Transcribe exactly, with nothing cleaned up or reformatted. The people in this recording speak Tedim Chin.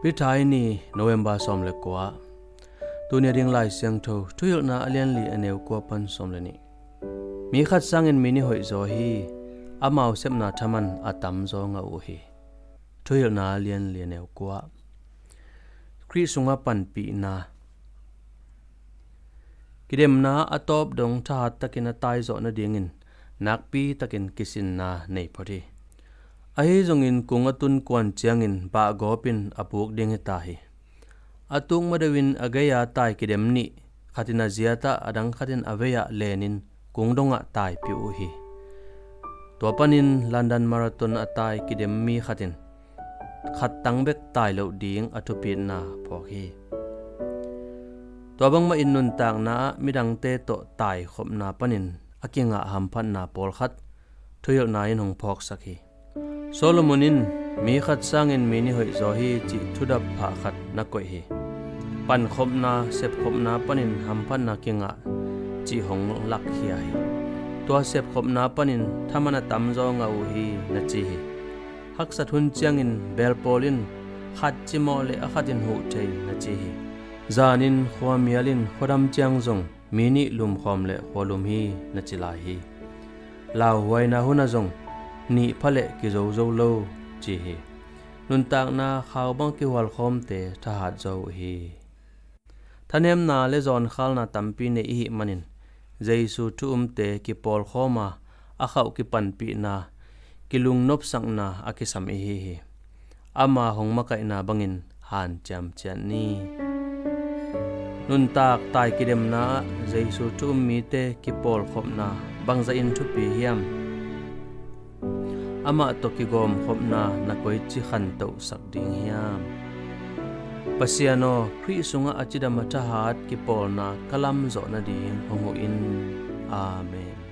Pithai ni, November sawm le kua. Tuni a ding Lai Siangtho, Thuhilhna a lianli a neu kua pan sawm le nih. Mi khat sangin mi nih hoih zaw hi, amau sepna thaman a tamzaw ngah uh hi. Thuhilhna a lianli a neu kua. Khrih sungah panpihna. Kidemna a tawp dong thahat takin a taizawh nadingin nakpi takin kisinna nei phot hi. Ahi zongin kung a tun kuan ciangin bahgawpin a puk ding hi ta hi. A tuk madeuhin a gei-a tai kidem nih, khatin a ziatah a dang khatin a vei-ah lenin kung dongah tai piuh uh hi. Tua panin London Marathon a tai kidem mi khatin khattang bek tai loh ding a thupitna phawk hi. Tua bangmahin nuntakna ah midangte tawh taikhopna panin a kingah hamphatna pawlkhat thuhilhna in hong phawksak hi. Solomon in mi khat sangin mi nih hoih zaw hi cih thudap phah khat na koih hi. Pankhopna, sepkhopna panin hamphatna kingah cih hong lakkhia hi. Tua sepkhopna panin thaman a tamzaw ngah uh hi na ci hi. Haksat hun ciangin belpawl in khat cimawh le a khatin huh thei na ci hi. Zanin khuamial in khuadam ciang zong mi nih lumkhawm le khualum hi na ci lai hi. Lauhuaina hunah zong nih pha le kizozo lo ci hi. Nuntakna khau bang kihualkhawmte thahat zaw uh hi. Thanemna le zawnkhalna tampi nei ihih manin Jesu thu-umte kipawlkhawma a khauh kipanpihna, kilungnopsakna a kisam ihi hi. Ama hong makaihna bangin hanciam ciat ni. Nuntak tai kidemna ah Jesu thu-um mite kipawlkhopna bangzahin thupi hiam? Amah tawh kigawmkhopna na koici khantohsak ding hiam? Pasian aw, Khrih sungah a cidam a thahat kipawlna ka lamzawh nading hong huh in. Amen.